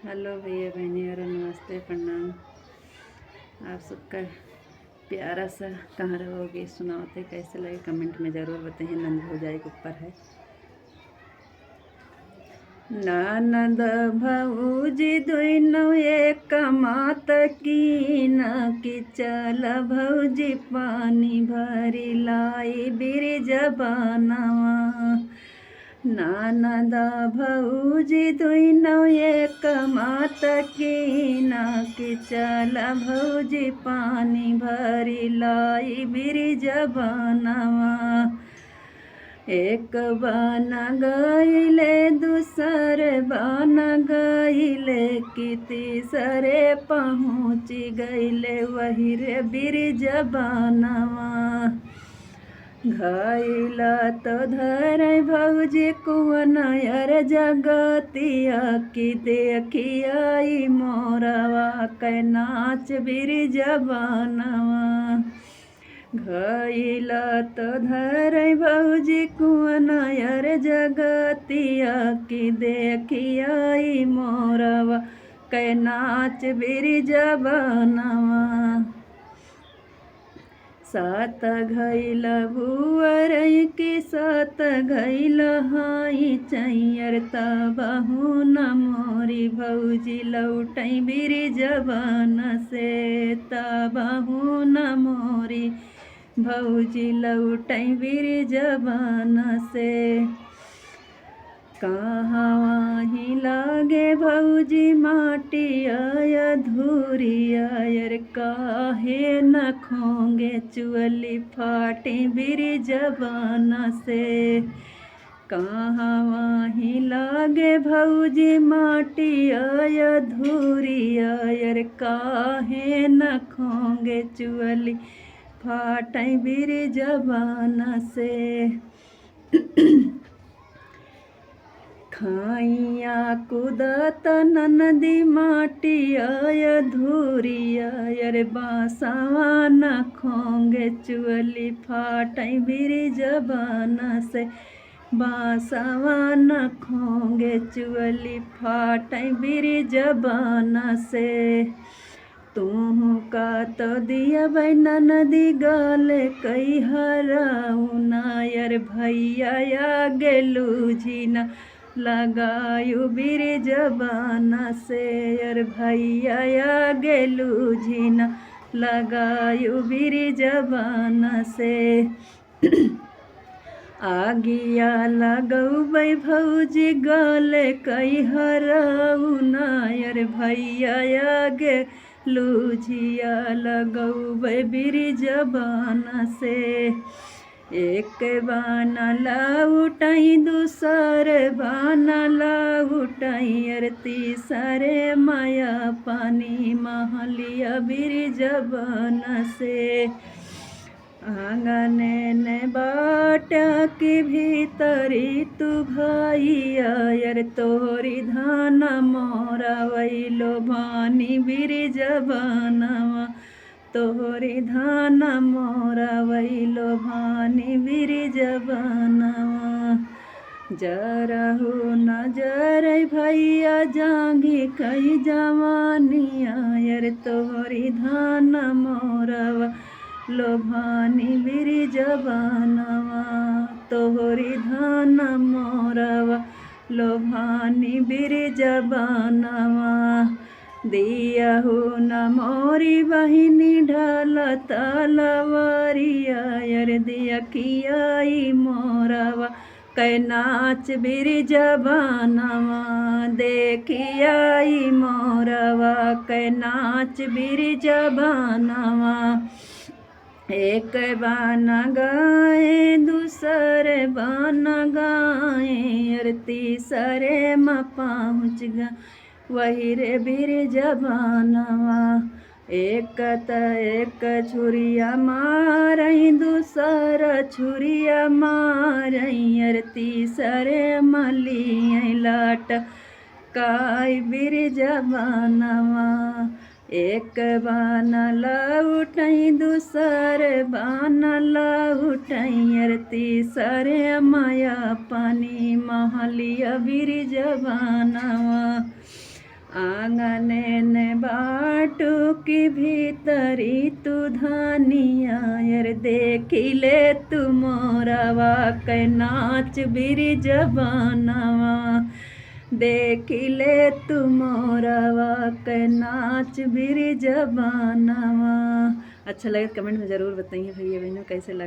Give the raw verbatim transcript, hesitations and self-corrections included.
हेलो भैया बहनी और नमस्ते प्रणाम। आप सबका प्यारा सा कहाँ रहोगे सुनावते कैसे लगे comment में ज़रूर बताइए। नंद भौजाई के ऊपर है। ननद भौजी दुइनो एक मात कीन कि चल भौजी पानी भरी लाई बिरिजबनवा। ननद भौजी दुइनो एक मात कीन कि चल भौजी पानी भरी लाई बिरिजबनवा। एक बन गइले दूसर बन गइले कि तीसरे पहुँच गइले वही रे बिरिजबनवा। घइला तो धरै भौजी कुअन अर जगतिया कि देखिया ई मोरवा कै नाच बिरिजबनवा। घइला तो धरै भौजी कुअन अर जगतिया कि देखिया ई मोरवा कै नाच बिरिजबनवा। सात घइला भुअरै कि सात घइला हाँइचै अर तबहु न मोरी भौजी लौटै बिरिजबन से, तबहु न मोरी भौजी लौटै बिरिजबन से। कहवाँ ही लागे भौजी माटी अया धूरिया अर काहे न खोंगे चुअली फाटी बिरिजबन से। कहवाँ ही लागे भौजी माटी अया धूरिया अर काहे न खोंगे चुअली फाटै बिरिजबन से। खाइया कुदत ननदी माटी अया धूरिया अर बाँसवा न खोंगे चुअली फाटै बिरिजबन से। बाँसवा न खोंगे चुअली फाटै बिरिजबन से। तुहूँ का तो दियबै ननदी गाल कई हराउना अर भैया आगे लूझिना लगायु बिरिजबन से अर भैया आगे लूझिना लगायु बिरिजबन से। आगिया लगौबै भौजी गाल कई हराउना अर भैया आगे लूझिया लगौबै बिरिजबन से। एक बन लौटै दूसर बन लौटै अर तीसरे मया पानी महलिया बिरिजबन से। आँगने ने बाटा के भीतरी तू भैया अर तोहरी धान मोरवैलो भानी बिरिजबनवा। तोहरी धान मोरवैलो भानी बिरिजबनवा। जरहु न जरै भैया जाँघी कई जवानिया अर तोहरी धान मोरवैलो भानी बिरिजबनवा। तोहरी धान मोरवैलो भानी बिरिजबनवा। दियहु न मोरी बहिनी ढाल तलवारिया अर देखिया ई मोरवा कै नाच बिरिजबनवा। देखिया ई मोरवा कै नाच बिरिजबनवा। एक बन गए दूसर बन गए अर तीसरे म पहुँच गए वही रे बिरिजबनवा। एक त एक छुरिया मारै दूसर छुरिया मारै अर तीसरे म लियै लाट काई बिरिजबनवा। एक बन लौटै दूसर बन लौटै अर तीसरे मया पानी महलिया बिरिजबनवा। आ आंगने ने बाटू की भीतरी तू धानिया, यार देखी ले तू मोरवा के नाच बिरिजबनवा, देखी ले तू मोरवा के नाच बिरिजबनवा। अच्छा लगे तो comment में जरूर बताइए भैया बहनों, कैसे लगे।